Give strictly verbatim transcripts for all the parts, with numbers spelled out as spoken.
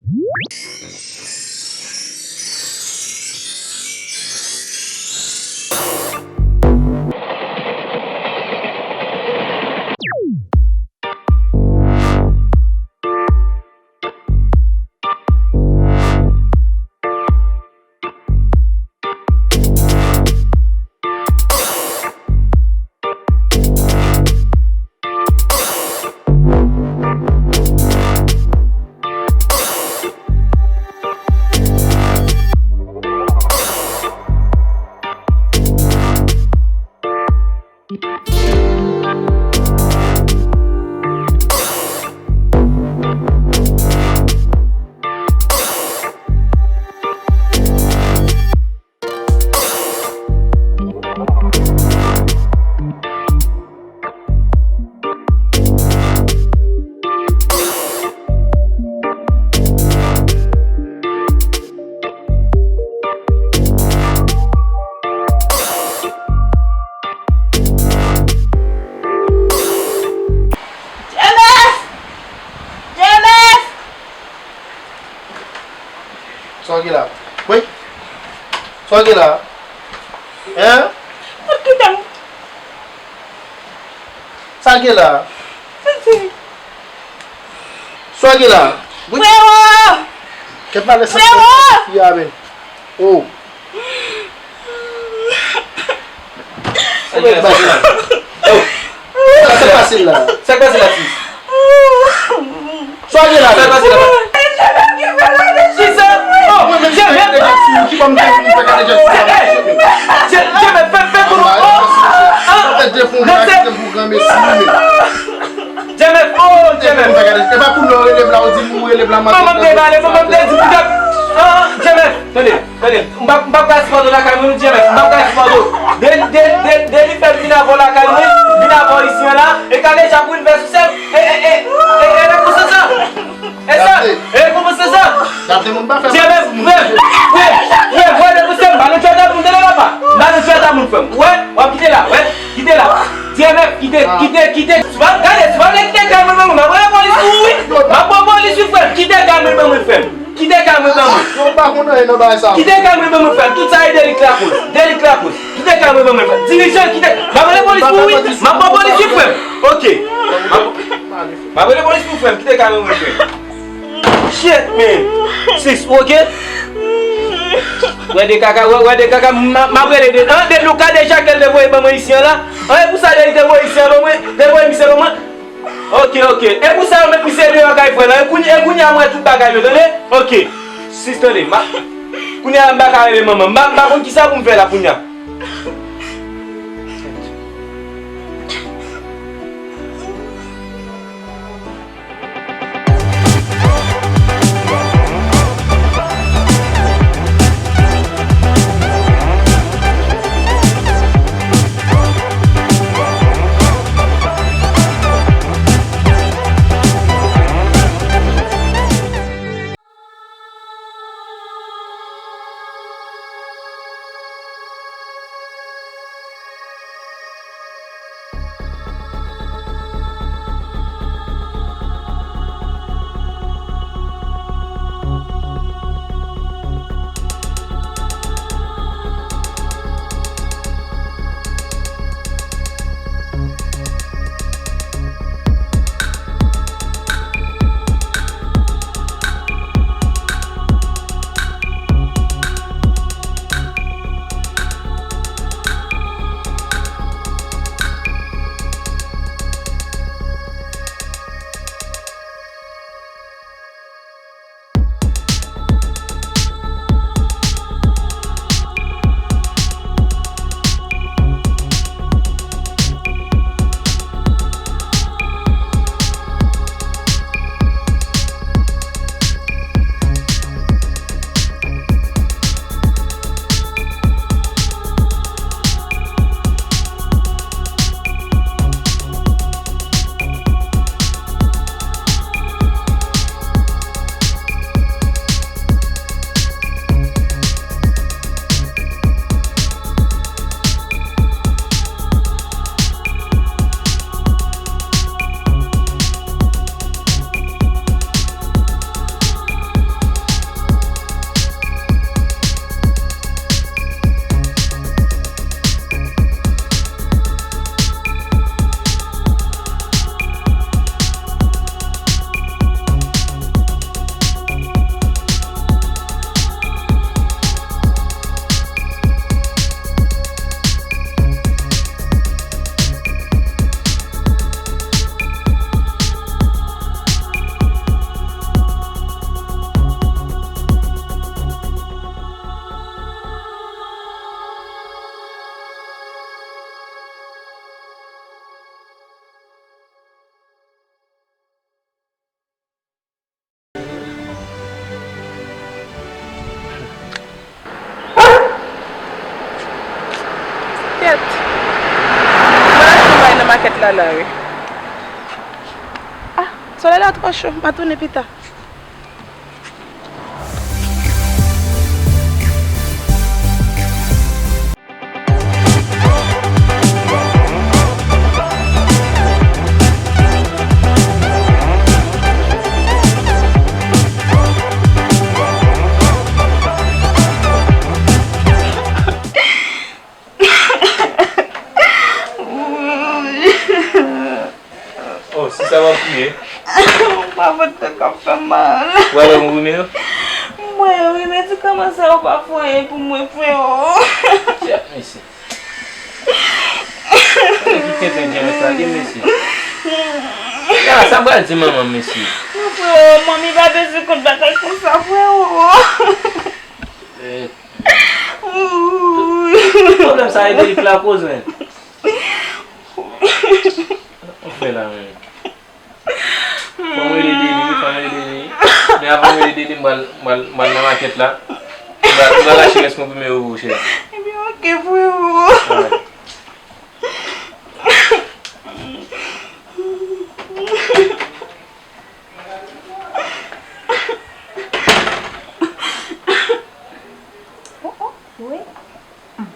Jemèf! Jemèf! Sa w gen la? Wi? Sa w gen la? Hein? Ou kite m. Sa w gen la? Sisi. Sa w gen la? Wi? Frero! Kèt pale sa. Frero! Fi a men. Oh. Ou mèt bagay la. Oh. Sa k pase la? Sa k pase la, sis? Sa w gen la? Sa k pase la? Kisa? Oh, men se nèg ki ban m te vin fè kadejak sou la. Jemèf, fè, fè pou nou. Oh, ah. Jemèf, oh, Jemèf. E pa pou nou rele la, ou di nou rele la, manman te pale, manman te di pou tèt. Ah, Jemèf, tande. Tande, m p ap, m p ap ka sipòte w lakay mwen, Jemèf, m p ap ka sipòte w. De, de, de, de li fè m vin avè w lakay mwen, vin avè w isi an la, e kadejak ou vin fè sou sè m, e, e, e, e, e rekonpans sa. E sa, e rekonpans sa. Jemèf, frè m, frè m, frè m, frè m, frè m, pa nan tchwèt a moun, tande papa, pa nan tchwèt a moun, frè m. Wè, w ap kite la, wè, kite la. Jemèf, kite, kite, kite. Si w pa, gade, si w pa vle kite kay mwen, m ap rele polis pou ou, wi. M ap pran polis, wi, frè m. Kite kay mwen, ban mwen, frè m. Kite kay mwen ban mwen. Yo pa konn anyen nan bagay sa. Kite kay mwen ban mwen, frè m. Tout sa e Delik lakoz. Delik lakoz. Kite kay mwen ban mwen, frè m. Dirijan, kite. M ap rele polis pou ou, wi. M ap pran polis, wi, frè m. Ok. M ap, m ap rele polis pou ou, frè m. Kite kay mwen ban mwen, frè m. Shit, man. Sis, ou ok? Wè de kaka, wè, wè de kaka, m, m ap rele de, an, de Louka deja ke l te voye ban mwen isi an la. An, e pou sa de li te voye isi an ban mwen, te voye misye ban mwen. Ok, ok. E pou sa yo met misye deyò kay frè la. E kounye, e kounye a m wè tout bagay yo, tande? Ok. Sis, tande. Ma, kounye a m pa ka rele manman. M pa, m pa konn kisa pou m fè la kounye a. Ala wi. Ah, solèy la twò cho, m a tounen pita. Oh, si sa w ap kriye? Papa, tèt k ap fè m mal. Ou al wè yon rimè? M wè wi, medikaman sa yo pa fè anyen pou mwen, freo. Tchè, mesye. Ki tenten djè mèt la gen, mesye. Ya, sa m pral di manman m, mesye. Non, freo, manmi pa bezwen konn bagay konsa, freo. Eh, Pwoblèm sa e de li k lakoz, menn. Ou fè la, menn. Fò m rele Deni, fò m rele Deni. Men avan m rele Deni, m pral, m pral, m pral nan makèt la. M pral, m pral achte rès konprime yo pou ou, cheri. Ebyen, oke, freo. Alright. Oh, oh, wi. Hmm.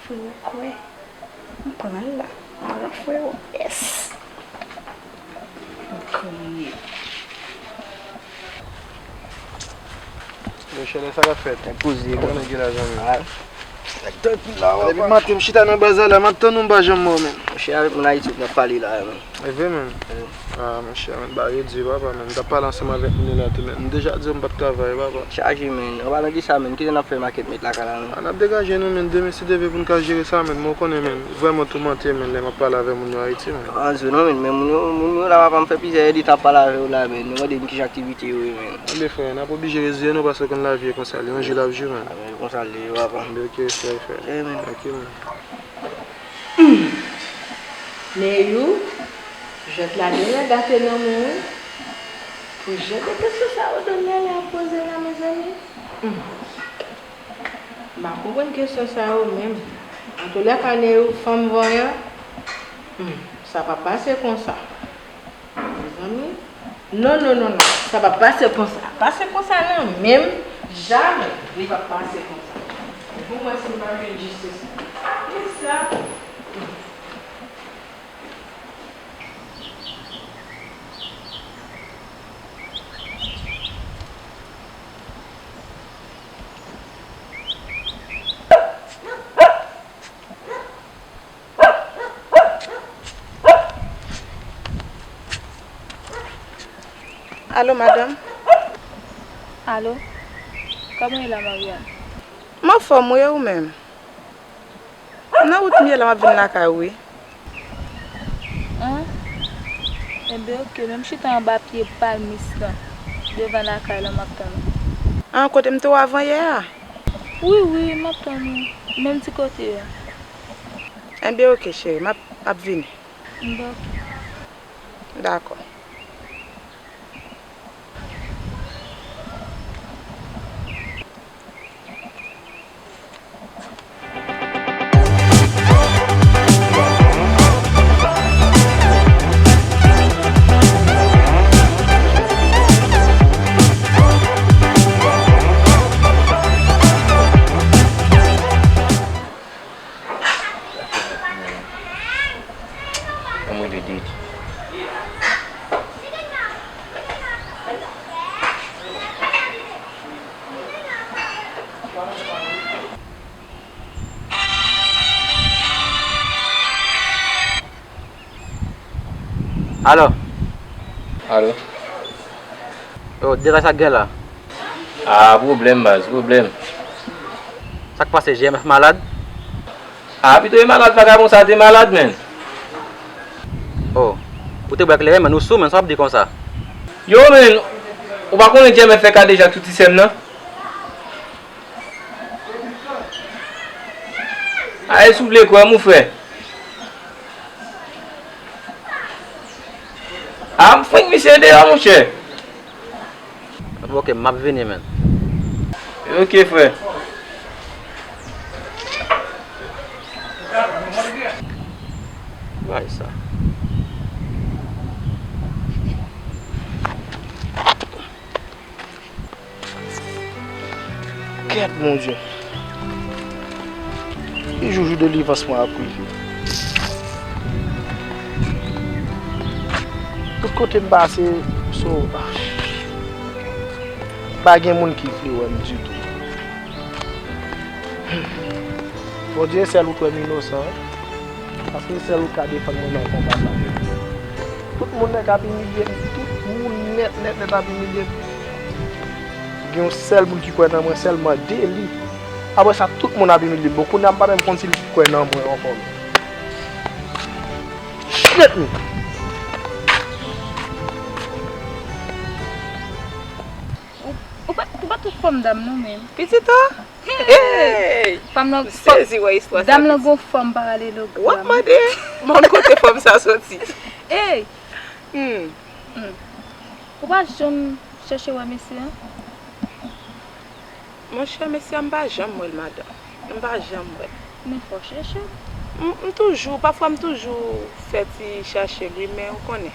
Freo kwè. M pran l la. M pran freo. Yes. M kriye. Monchè, lè sa k ap fèt? Nèg poze, kòman nèg ye la, zanmi? Ah. Nèg trankwil la, papa. Depi maten, m chita nan baz la, m ap tann ou, m pa janm wè w, menn. Monchè, avèk moun Ayiti, n ap pale la, menn. E vre, menn? Wi. Ah, monchè, menn, bagay yo di, papa, menn. M t ap pale ansanm avèk moun yo la tou, menn. M deja di yo m p ap travay, papa. Chaje, menn. An palan de sa, menn, kilè n ap fè makèt met lakay la, menn? Ah, n ap degaje nou, menn. Demen, si Dye vle, pou n ka jere sa, menn. Men w konnen, menn, vrèman toumante, menn, lè m ap pale avèk moun yo Ayiti, menn. An zo non, menn, men moun yo, moun yo la, papa, m fè plizyè èdtan ap pale avè yo la, menn. Yo mande m ki jan aktivite yo ye, menn. Anben, frè, n ap oblije reziye nou, paske w konn lavi e konsa, li yon jou l ap jou, menn. Anben, konsa l ye, papa. Anben, oke, frè, frè. Wi, menn. Oke, menn. Hmm. Neyou, jwèt la genlè gate nan men w wi. Pou jan de kesyon sa yo Daniel ap poze la, mezanmi. Hmm. M pa konprann kesyon sa yo menm. Antoulèka, Neyou, fanm vanyan, hmm, sa p ap pase konsa. Mezanmi. Non, non, non, non. Sa p ap pase konsa. Pase konsa non, menm jamè. Li p ap pase konsa. Bon, mwen, si m pa jwenn jistis. Kisa? Alo, madanm. Alo. Kòman w ye la, Mariane? M anfòm, wi, e ou menm? Nan wout m ye la, m ap vin lakay ou, wi. An? Enben, oke, men m chita anba pye palmis lan, devan lakay lan, m ap tann ou. An, kote m te wè w avan yè a? Wi, wi, m ap tann ou. Menm ti kote a. Enben, oke, cheri, m ap, ap vini. Enben, oke. Dakò. Anmwey de dede. Alo. Alo. Yo, dega sa k gen la? Ah, pwoblèm, baz, pwoblèm. Sa k pase, J M F malad? Ah, pito e malad, vagabon sa te malad, menn. Oh, ou te bwè kleren, menn, ou sou, menn, sa w ap di konsa? Yo, menn, ou pa konnen J M F fè kadejak sou ti sè m nan? Aye, si w vle kwè m, ou frè. Ah, m fwenk misye deyò, monchè. Ok, m ap vini, menn. Ok, frè. Kèt, Bondye. Ki jou, jou delivrans mwen ap rive? Tout kote m pase, so, pa gen moun ki vle wè m ditou. Bondye, sèl ou k wè m inosan, wi. Paske sèl ou ka defann mwen nan konba sa. Tout moun nèt ap imilye m. Tout moun nèt, nèt, nèt ap imilye m. Gen yon sèl moun ki kwè nan mwen, sèlman de li. Apre sa, tout moun ap imilye m. Bon, kounye a m pa menm konn si li kwè nan mwen ankò. Shit, man! Ou, ou pa, ou pa tout fòm dam non menm. Pitit o! Hey! Fòm nan, m sezi wè istwa sa. Dam nan gon fòm paralelogram. W ap mande, bon, kote fòm sa soti? Hey! Hmm. Hmm. Ou pa janm chèche wè mesye an? Monchè, mesye a, m pa janm wè l, madanm. M pa janm wè l. Men fò w chèche l. M, m toujou, pafwa m toujou fè ti chache l, wi, men ou konnen.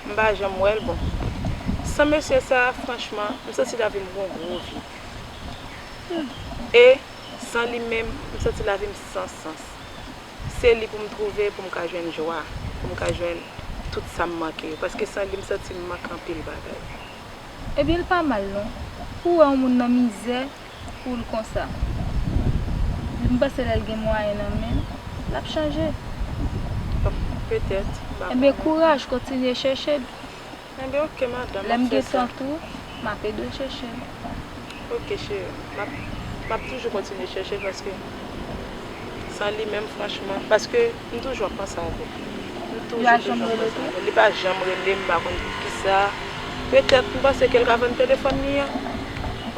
M pa janm wè l, bon. San mesye sa, franchman, m santi lavi m gon gwo vid. E, san li menm, m santi lavi m san sans. Se li pou m twouve, pou m ka jwenn jwa, pou m ka jwenn tout sa m manke yo. Paske san li, m santi m manke anpil bagay. Ebyen, l pa mal, non. Pou w wè yon moun nan mizè, pou l konsa. M panse lè l gen mwayen nan men l, l ap chanje. Bon, petèt, m pa konnen. Ebyen, kouraj, kontinye chèche l. Enben, oke, madanm, m ap fè sa. Lè m gen tan tou, m ap ede w chèche l. Oke, cheri. M ap, m ap toujou kontinye chèche l paske san li menm, franchman, paske m toujou ap panse avè l. M toujou, toujou ap panse avè l. Li pa janm rele, m pa konn poukisa. Petèt, m panse ke l ka vann telefòn li an.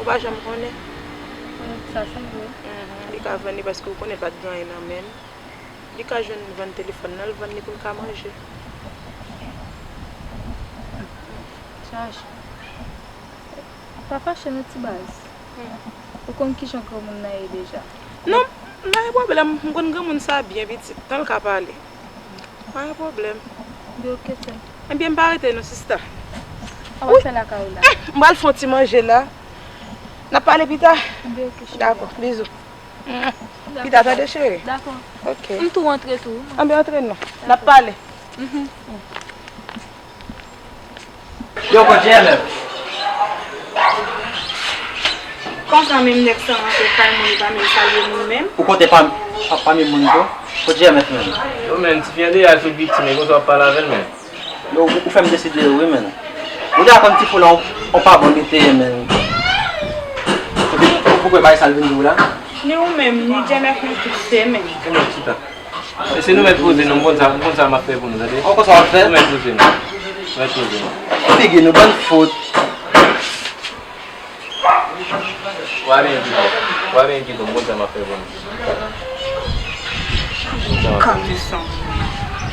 Ou pa janm konnen. Sa se vre. Mhm, li ka vann li paske ou konnen l pa t gen anyen nan men l. Li ka jwenn vann telefòn nan, l vann li pou l ka manje. Chaje. Pa fache non ti baz. Hmm. Ou konn kijan granmoun nan ye deja. Non, m pa gen pwoblèm. M konn granmoun sa byen pitit. Tan l ka pale. Pa gen pwoblèm. Ebyen, oke, sè. Ebyen, m pa rete non, sista. Sa w ap fè lakay ou la? Eh, m pral fè yon ti manje la. N ap pale pita. Ebyen, oke, cheri. Dakò, bizou. Dakò. Pita, tande, cheri. Dakò. Oke. M tou rantre tou. Anben, antre non. N ap pale. Mhm. Yo, kot J M F? Konsa menm nèg sa rantre kay moun, li pa menm salye moun menm. Ou konte pa, pa, pami moun tou? Kot J M F menm? Yo, men, tifi an deja sou viktim, e konsa w ap pale avè l menm. Yo, ou, ou fè m deside wi, men. Ou deja konn ti fou la, on, on pa bon li te ye, men. Epi, ou, ou kwè bagay sa l vin di w la? Ni ou menm, ni J M F, nou tout se menm. Ebyen, chita. E se nou mèt poze nou, m konn sa, m konn sa m ap fè pou nou, tande? Ou konn sa w ap fè? Nou mèt poze nou. Nou mèt poze nou. Figi nou, bann fout. Ou pa benyen ditou. Ou pa benyen ditou, m konn sa m ap fè pou nou. M konn sa m ap fè pou nou.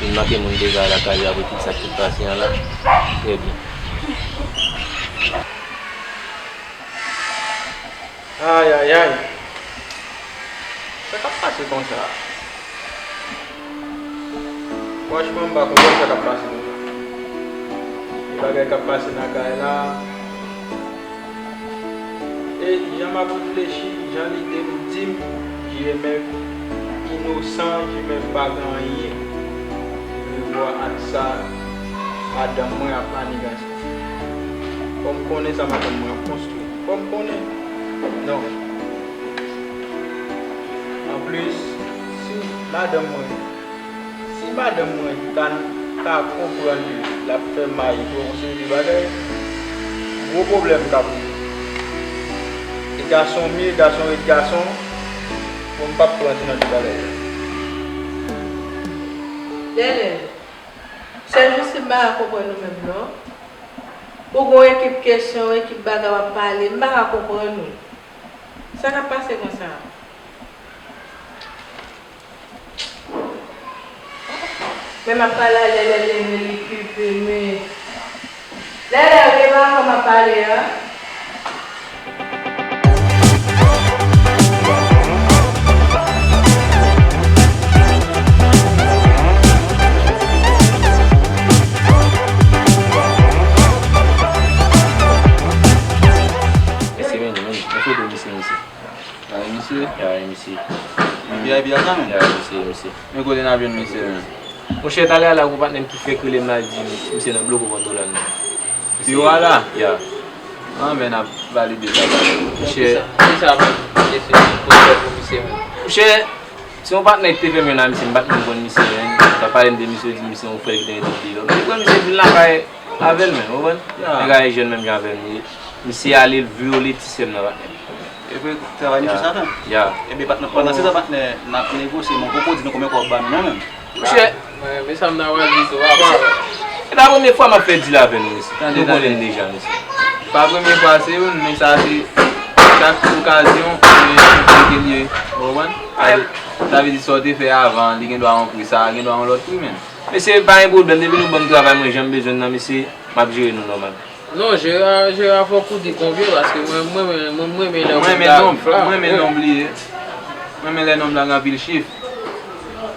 Vin manke moun deja lakay yo apre tout sa k sot pase an la. Trè byen. Ayayay. Sa k ap pase konsa? Franchman, m pa konprann sa k ap pase konsa. Gen bagay k ap pase nan kay la. E jan m ap reflechi, jan lide m di m, J M F inosan, J M F pa gen anyen ki gen rapò ak sa madanm mwen ap maniganse. Fò m konnen sa madanm mwen ap konstwi. Fò m konnen. Non. Anplis, si madanm mwen, si madanm mwen ta, ta konprann ke l ap fè may pou yon seri de bagay, gwo pwoblèm k ap rive. E gason m ye, gason ret gason, bon, m p ap pran ti nan ti bagay sa. Dènè, sèl jousi m pa ka konprann ou menm non. Ou gon ekip kesyon, ekip bagay w ap pale, m pa ka konprann ou. Sa k ap pase konsa? Men m ap pale a lè lè leve li kipe men. Lè lè gen pa ankò m ap pale a. Mesye, men, men, men, foto mesye, mesye. Ya, M C. V I P a sa menm? Ya, M C, M C. Men kote n ap jwenn misye menm? Monchè, talè a la, gon patnè m ki fèk rele m la, di misye nan bloko pran dola nan. Piwa la? Ya. An, men n ap valide sa. Monchè. Kisa, kisa pou, pou misye menm? Monchè, se yon patnè ki te fè m jwenn a misye, m pa t menm konn misye, men t ap pale m de misye, di misye yon frè ki te rete deyò. M te pran misye vin lakay avè l menm, ou konprann? Ya. Nèg la jèn menm jan avè m ye. Misye ale l vyole ti sè m nan patnè m. Epi travay misye sa fè. Ya. Epi patnè, pandan se tan patnè n ap negosye, men w poko di nou konbyen kòb w ba nou non menm. Monchè. Mwen, men sa m ta pral di tou, papa. E pa premye fwa m ap fè dil avè nou, mesye. Nou konnen m deja, mesye. Pa premye fwa, se youn, men sa se chak okazyon, men se ke l ye, ou konprann? Sa vle, sa vle di sa w te fè avan, li gen dwa yon pri, sa gen dwa yon lòt pri, men. Mesye, pa gen pwoblèm, depi nou ban m travay mwen jan m bezwen l nan, mesye, m ap jere nou nòmal. Non, Jera, Jera, fòk ou di konbyen, paske mwen, mwen, mwen, mwen, mwen renmen lè w konn gade. Mwen renmen nonm li ye. Mwen renmen lè nonm lan gen anpil chif.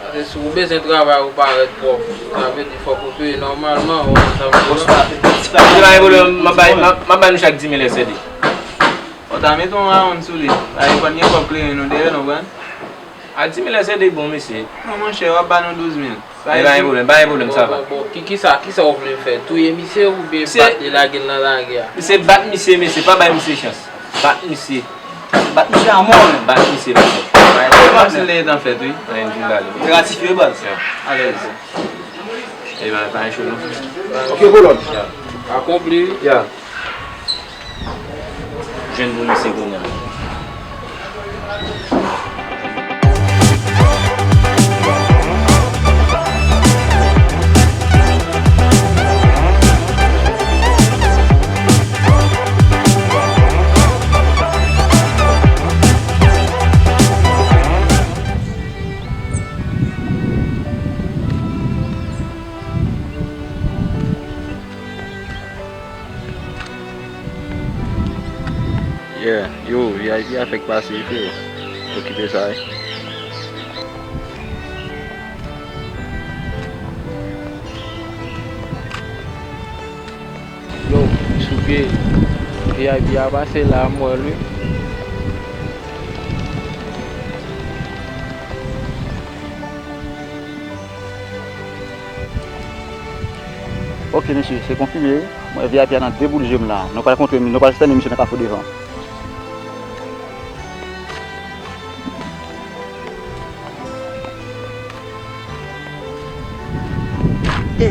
Paske si w bezwen travay ou parèt pwòp, sa vle di fòk ou peye nòmalman, ou konn sa m di la. Mesye, pa gen pwoblèm, m ap bay, m ap, m ap bay nou chak dis mil S D. Ou ta mete yon rawonn sou li. Paske fò n gen kòb kleren nou dèyè, nou konprann? A dis mil S D bon, mesye. Non, monchè, w ap ba nou douz mil. Pa gen pwoblèm, pa gen pwoblèm, sa va. Bon, bon, ki, kisa, kisa w vle fè? Touye misye oubyen bat li, lage l nan lari a? Misye bat misye, mesye, pa bay misye chans. Bat misye. Bat misye a mò, menm. Bat misye, mesye. Kòmanse l gentan fèt, wi. Anyen, m fin pale. Gratifye, baz. Alèz. E pa, pa gen cho, non. Ok, kolòn. Akonpli. Ya. Jwenn pou misye kounye a. Yeah, yo, V I P a fèk pase wi freo. Okipe sa wi. Yo, sou pye V I P a pase la, m wè l wi. Ok, mesye, se konfime wi. Mwen, V I P a nan de boul je m la. Nou pral kontre, nou pral sène misye nan kafou devan. Ey!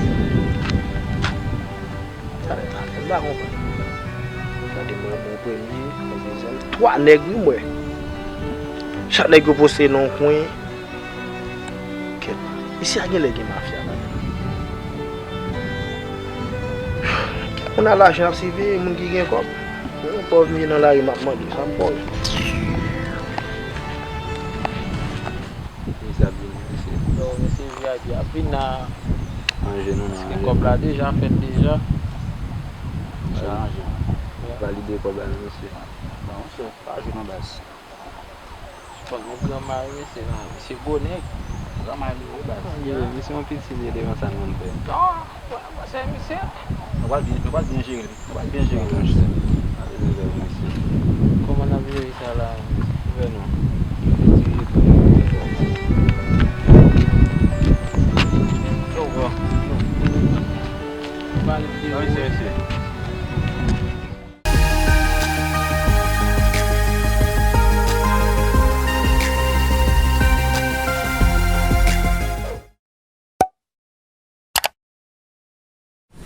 Sa nèg la fè m pa konprann. Gade mwen, mwen premye, mwen dezyèm. Twa nèg wi mwen. Chak nèg yo poste nan yon kwen. Kèt. Isi a genlè gen mafya ladan. Kèt, moun a lajan ap siveye moun ki gen kòb. Yon pòv misye nan lari m ap mande sa m pòv. Misye ap vini, mesye. Yo, mesye V I P ap vin la. Ranje nou, men. Paske kòb la deja fèt deja. Misye ranje. Valide kòb la, mesye. Bon, so, pa jwe non, baz. Bon, nou granma wi, mesye, non, misye gwo nèg. Granma li wi, baz. Misye yon piti li ye devan sa n konn fè. Non, wè, wè, se misye. Nou pral byen, nou pral byen jere li. Nou pral byen jere li, monchè.